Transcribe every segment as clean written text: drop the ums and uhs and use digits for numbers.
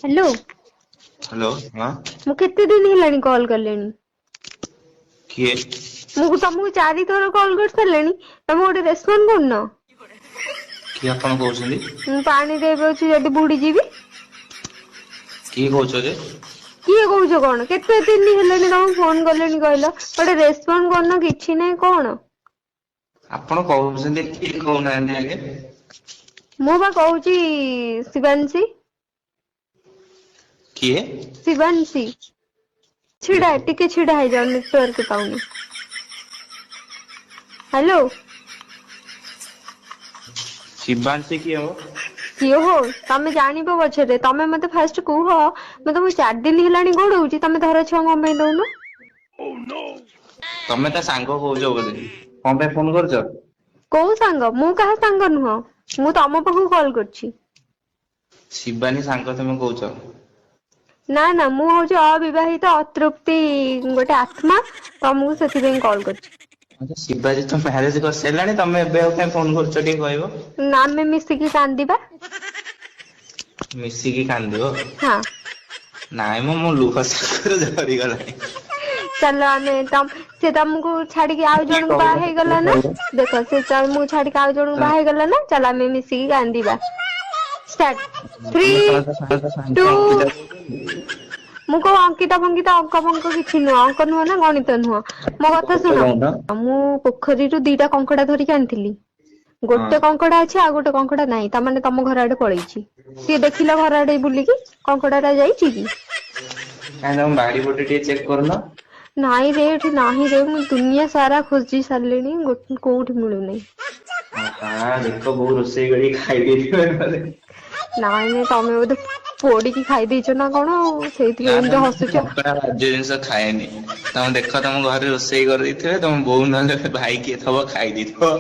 Hello. Hello, ହଁ। ମୁଁ କେତେ ଦିନ ହେଲାଣି କଲ୍ କଲିଣି। କିଏ? ମୁଁ ତମକୁ 4 ଥର କଲ୍ କରି ସାରିଲିଣି, ତମେ ଗୋଟେ ରେସପଣ୍ଡ କରୁନ। କିଏ ଆପଣ କହୁଛନ୍ତି? ମୁଁ ପାଣିରେ ଏବେ ଅଛି, ଯଦି ବୁଡିଯିବି। କିଏ କହୁଛ ଯେ? କିଏ କହୁଛ କଣ? କେତେ ଦିନ ହେଲାଣି ତମକୁ ଫୋନ କଲିଣି କହିଲ, ଗୋଟେ ରେସପଣ୍ଡ କରୁନ, କିଛି ନାଇଁ କଣ? ଆପଣ କହୁଛନ୍ତି କିଏ, କହୁନାହାନ୍ତି ଆଗେ। ମୁଁ ବା କହୁଛି ଶିବାଂଶୀ। କିଏ? ଶିବାଂଶୀ। ଛିଡା ଟିକେ, ଛିଡା ହେଇଯାଅ, ନେଟୱାର୍କ ପାଉନି। ହ୍ୟାଲୋ। ଶିବାଂଶୀ କିଏ ମ? କିଏ ହୋ, ତମେ ଜାଣିବ ପଛରେ। ତମେ ମତେ ଫାଷ୍ଟ କୁହ, ମୁଁ ତମକୁ 4 ଦିନ ହେଲାଣି ଗୋଡଉଛି, ତମେ ଧରା ଛୁଆ କଣ ପାଇଁ ଦଉନ? ତମେ ତା ସାଙ୍ଗ କହୁଛ ବୋଧେ? କଣ ପାଇଁ ଫୋନ କରୁଛ? କୋଉ ସାଙ୍ଗ? ମୁଁ କାହା ସାଙ୍ଗ ନୁହଁ, ମୁଁ ତମ ପାଖକୁ କଲ୍ କରିଛି। ଶିବାନୀ ସାଙ୍ଗ ତମେ କହୁଛ? ନା ନା, ମୁଁ ହଉଛି ଅବିବାହିତ ଅତୃପ୍ତି ଗୋଟେ ଆତ୍ମା, ତମକୁ ସେଥିପାଇଁ କଲ୍ କରିଛି। ଆଚ୍ଛା, ଶିବାଜୀ ତ ମ୍ୟାରେଜ କରିସାରିଲାଣି, ତମେ ଏବେ ଆଉ କାଇଁ ଫୋନ କରୁଛ ଟିକେ କହିବ? ନା, ଆମେ ମିଶିକି କାନ୍ଦିବା। ମିଶିକି କାନ୍ଦିବ? ହଁ। ନାଇଁ ମ, ମୋ ଲୁହ ସାଗର ଝରିଗଲାଣି। ଚାଲ ଆମେ ସେ ତମକୁ ଛାଡିକି ଆଉ କିଏ ଜଣଙ୍କୁ ବାହା କହୁନ, କିଏ ହେଇଗଲା ନା? କହିବ? ଦେଖ, ସେ ତମକୁ ଛାଡିକି ଆଉ ଜଣଙ୍କୁ ବାହା ହେଇଗଲା ନା? ଚାଲ ଆମେ ମିଶିକି କାନ୍ଦିବା। ଷ୍ଟାର୍ଟ, ଥ୍ରୀ ତମେ କଣ ତା ସାଙ୍ଗ ଟୁ। ଅଙ୍କିତା କହୁଛନ୍ତି? ମୁଁ କୋଉ ଅଙ୍କିତା ଫଙ୍କିତା ଅଙ୍କ ଫଙ୍କ କିଛି ନୁହଁ, ଅଙ୍କ ନୁହଁ ନା ଗଣିତ ନୁହଁ। ମୋ କଥା କହୁଛ ଶୁଣ। କହୁନ। ମୁଁ ପୋଖରୀରୁ ଦିଟା କଙ୍କଡା ଧରିକି ଆଣିଥିଲି। ହଁ। ଗୋଟେ କଙ୍କଡା ଅଛି, ଆଉ ଗୋଟେ କଙ୍କଡା ନାହିଁ। ତାମାନେ ତମ ଘର ଆଡେ ପଳେଇଛି ସିଏ। ଦେଖିଲ ଘର ଆଡେ ବୁଲିକି, କଙ୍କଡା ଟା ଯାଇଛି କି? କାଇଁ, ତମ ବାଡି ପଟେ ଟିକେ ଚେକ୍ କରୁନ। ନାଇଁ ରେ, ଏଠି ନାହିଁ ରେ। ମୁଁ ଦୁନିଆ ସାରା ଖୋଜି ସାରିଲିଣି, କୋଉଠି ମିଳୁନି। ହଁ, ଦେଖ, ବୋଉ ରୋଷେଇ କରିକି ଖାଇ ଦେଇଥିବେ ନହେଲେ। ନାଇଁ ନାଇଁ, ତମେ ବୋଧେ ପୋଡିକି ଖାଇ ଦେଇଛ ନା କଣ ଆଉ, ନା ସେଇଥିପାଇଁ ନା, ଏମିତି ମୁଁ ହସୁଛ। କଙ୍କଡା ବାଜ୍ୟ ଜିନିଷ ଖାଏନି। ତମେ ଦେଖ, ତମ ଘରେ ରୋଷେଇ କରିଦେଇଥିବେ, ତମ ବୋଉ ନହେଲେ ଭାଇ କିଏ ଥବ ଖାଇ ଦେଇଥିବ।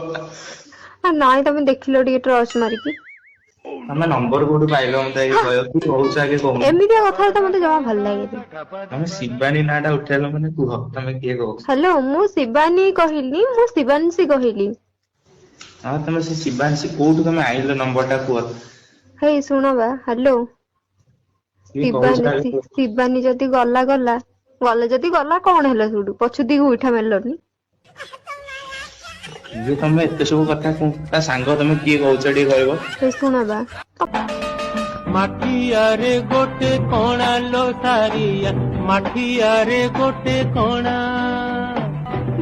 ନାଇଁ, ତମେ ଦେଖିଲ ଟିକେ ଟ୍ରଚ୍ ମାରିକି। ତମେ ନମ୍ବର କୋଉଠୁ ପାଇଲ ମତେ ଆଗେ ହଁ, କହିବ, କି କହୁଛ ଆଗେ କହୁନ। ଏମିତିଆ କଥାବାର୍ତ୍ତା ମତେ ଜମା ଭଲ ଲାଗେନି। ତମେ ଶିବାନୀ ନାଁ ଟା ଉଠେଇଲ ମାନେ, କୁହ ତମେ କିଏ କହୁଛ? ହ୍ୟାଲୋ, ମୁଁ ଶିବାନୀ କହିଲି? ମୁଁ ଶିବାଂଶୀ କହିଲି। ହଁ, ତମେ ସେ ଶିବାଂଶୀ, କୋଉଠୁ ତମେ ଆଇଲ ନମ୍ବର ଟା କୁହ। ହେଇ ଶୁଣ ବା, ହ୍ୟାଲୋ। କିଏ କହୁଛ ଶିବାନୀ ଆଗେ କୁହ। ଶିବାନୀ ଯଦି ଗଲା ଗଲା, ଗଲା ଯଦି ଗଲା, କଣ ହେଲା ସେଇଠୁ? ପଛୁ ଦି ଗୋଇଠା ମାରିଲନି। ଇଏ ତମେ ଏତେ ସବୁ କଥା ତା ସାଙ୍ଗ ତମେ କିଏ କହୁଛ ଟିକେ କହିବ? ହେଇ ଶୁଣ ବା। ମାଠିଆରେ ଗୋଟେ କଣା ଲୋ ସାରିଆ, ମାଠିଆରେ ଗୋଟେ କଣା।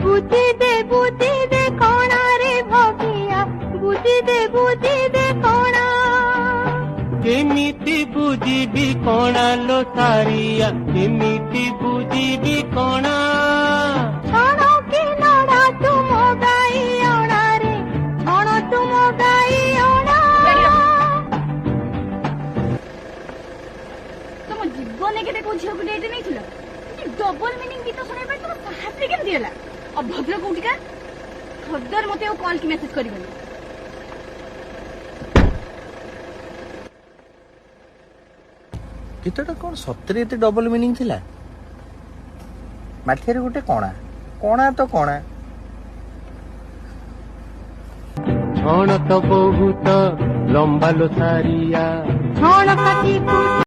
ବୁଝି ଦେ ବୁଝି ଦେ କଣା ରେ ଭଗିଆ, ବୁଝି ଦେ ବୁଝି ଦେ କଣା। କେମିତି ବୁଝିବି କଣା ଲୋ ସାରିଆ, କେମିତି ବୁଝିବି କଣା? ଛଣ କି ନଡା ତୁମ ଗାଈ ଅଣାରେ, ଛଣ ତୁମ ଗାଈ ଅଣା। ଗାଡି ରଖ। ତମ ଜୀବନରେ କେବେ କୋଉ ଝିଅକୁ ଡେଟ୍ ନେଇଥିଲ? ଡବଲ ମିନିଂ ଗୀତ ଶୁଣେଇବା ପାଇଁ ତମ ସାହସ କେମିତି ହେଲା? ଅଭଦ୍ର କୋଉଠିକା। ଖବରଦାର, ମତେ ଆଉ କଲ୍ କି ମେସେଜ କରିବନି। ଗୀତଟା କଣ ସତରେ ଏତେ ଡବଲ ମିନିଂ ଥିଲା? ମାଠିଆରେ ଗୋଟେ କଣା, କଣା ତ କଣା। ଛଣ ତ ବହୁତ ଲମ୍ବା ଲୋ ସାରିଆ। ଛଣ କାଟି